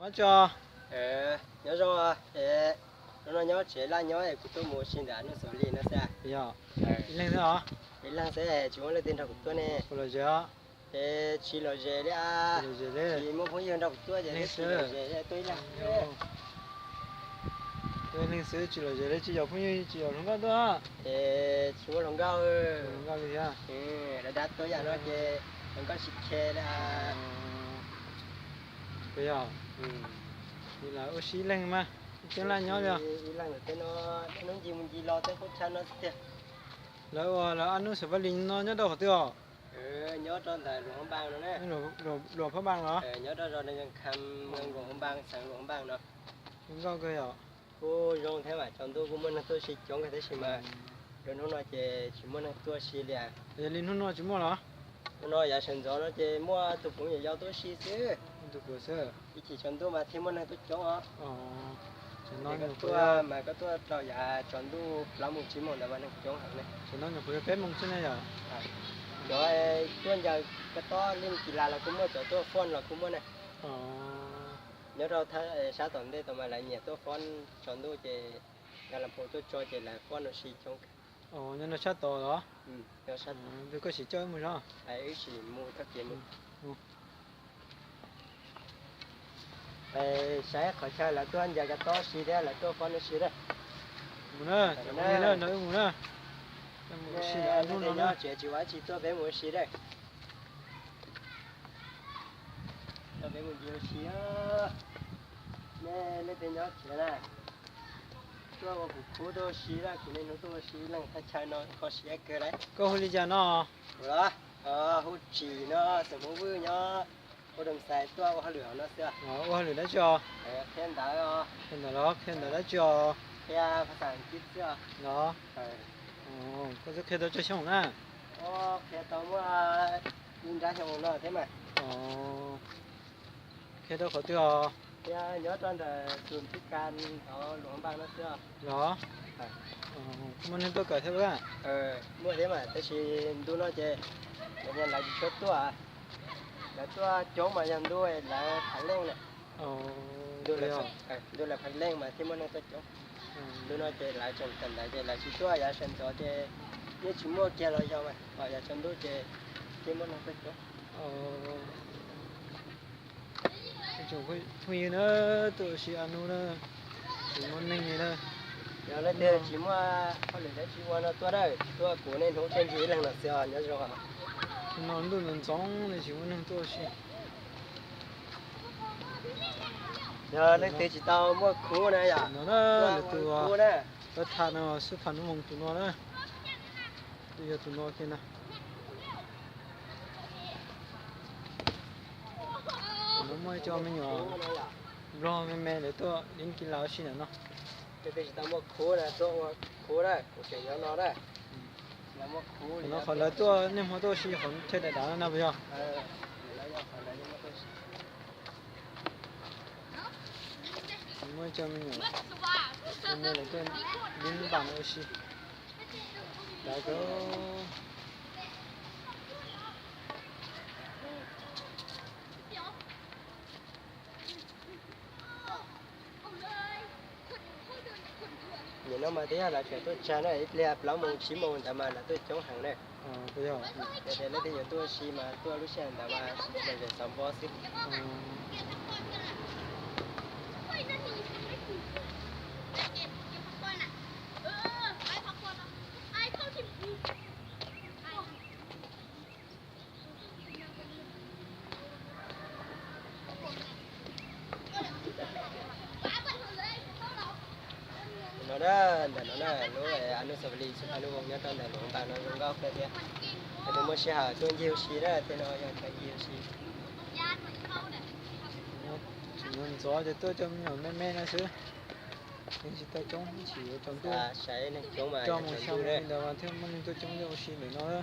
Nyob tso. Nyob zoo, hnub no nyob tsev laj nyob es kuv tuaj mus ua si ntawm Nuj Xaus Lis no xwb. Yog, ib leeg xwb os? Ib leeg xwb, tsis muaj leej twg nrog kuv tuaj ne. Puas lom zem os? Es tsis lom zem li as. Tsis muaj phooj ywg nrog kuv tuaj ces tsis lom zem li, tuaj ib leeg xwb. Tuaj ib leeg xwb tsis lom zem li, tsis yog phooj ywg tsis yog hluas nkauj tuaj. Es tsis muaj hluas nkauj. Hluas nkauj li thiab. Dab dab tuaj yam no ces hluas nkauj tsis khe li. Puas yog? Ces lawv ua si ib leeg mas, ib leeg laj nyob li. Ib leeg tej no, hnub ncig mus ncig los tej qub chaw no xwb tiag. Lawv ua lawv a Nuj Xaus Lis no nyob rau qhov twg os? Nyob rau ntawm Luam Hoob Npas no na. Luam Hoob Npas los? Nyob rau zos Naj Yas Kham, Luam Hoob Npas, xeev Luam Hoob Npas no. Zoo nkauj kawg yom. Kuj zoo thiab mas, tsaus ntuj kuj muaj neeg tuaj si coob kawg tab sis mas lub hnub no ces tsis muaj neeg tuaj si li. Yog li hnub no tsis muaj los? Hnub no yav sawv ntxov no ces muaj tus kuv yawm yau tuaj si xwb. Tus kuv xwb. Ib chim tsaus ntuj mas thiaj muaj neeg tuaj coob os. Ces koj tuaj mas koj tuaj rau yav tsaus ntuj plaub moos tsib moos ntawd mas neeg coob heev ne. Tam no nyuam qhuav yog peb moos xwb ne yom? Cov tuaj ncaws kab tob Lis Kis Las los kuj muaj, cov tuaj fob los kuj muaj ne. Nyob rau sab tom ntej tau mas lawv nyiam tuaj fob tsaus ntuj ces nkag las phom tuaj tso ces lawv fob no si coob. Nyob no sab tod los? Koj sim coj wb mus zov. Saib qhov chaw lawv tuaj ncaws kab tob si thiab lawv tuaj fob no si na. Mus na, nrog wb mus na. Mus ua si hnub no na. Tsis ua dab tsi, tuaj peb mus ua si na. Tuaj peb mus ncig ua si. Nej leej twg nyob tsev na, tuaj ua kuv khub tuaj ua si na, kuv niaj hnub tuaj ua si leej thaj chaw no kho siab kawg lauj. Koj hu li cas no? Kuv los? Hu Tsim no, xeem Hmoob Vwj, nyob Pov Doo Xais, tuaj ua hauj lwm hauv no xwb. Ua hauj lwm dab tsi os? Qhia ntawv os. Qhia ntawv los? Qhia ntawv dab tsi os? Qhia phas xas Askiv xwb os. Los? Koj twb qhia tau tsawg xyoo na? Qhia tau muaj ib nrab xyoo no thiab mas. Qhia rau qhov twg os? Qhia nyob rau ntawm tus tib kas hauv Luam Hoob Npas no xwb os. Los? Muaj neeg tuaj kawm thiab los? Muaj thiab mas tab sis ntu no ces lawv tsis tshua tuaj. Lawv tuaj coob mas yog ntu lawv Phaj Leej na. Ntu lawv Phaj Leej mas thiaj muaj neeg tuaj coob. Ntu no ces lawv tseem kawm ntawv ces lawv tsis tuaj, yav sawv ntxov ces yeej tsis muaj kiag los yog mas, ho yav tsaus ntuj ces thiaj muaj neeg tuaj coob. Tsoom phooj ywg na, tuaj ua si a nub na, tsis muaj neeg li na. Yog leej twg tsis muaj hauj lwm dab tsi ua no tuaj na, tuaj kuv niaj hnub tuaj ncig ib leeg no xwb os, nyob zoo. No ntuj ntxoov ntxoov li tsis muaj neeg tuaj ua si. Yog leej twg tsis tau muaj khub na yom, no na, lawv tus khub na. Lawv tham no xwb, tham nub moos tus no na. Twb yog tus no kiag na. Tam no muaj ib co me nyuam Nplog me me lawv tuaj Lis Kis Las ua si ntawm no. Leej twg tsis tau muaj khub na tuaj ua khub na, kuv tseem nyob no na. Tam no qhov lawv tuaj niaj hmo tuaj ua si qhov chaw dav dav no na puas yog? Muaj ib co me nyuam me me lawv tuaj Lis Kis Las no ua si. Dav kawg. Nim no mas twb yog lawv tseem tuaj tsag na, ib pliag plaub moos tsib moos ntawd mas lawv tuaj coob heev na. Yog tias leej twg yuav tuaj ua si mas tuaj lub sij hawm ntawd mas lom zem xov npog xwb. No na, ntawm no na, lub a nub xas vas lis xub pha nub voos nyob rau ntawm Luam Npas no zoo nkauj kawg thiab. Yog tus muaj sij hawm tuaj ncig ua si na, tej no yog chaw ncig ua si. Tseem ntxov ntxov ces tuaj cov me nyuam me me no xwb, neeg tsis tau coob, ib chim yuav tsaus ntuj, rau mus xya mus li ntawd mas thiaj muaj neeg tuaj coob tuaj ua si ntawm no.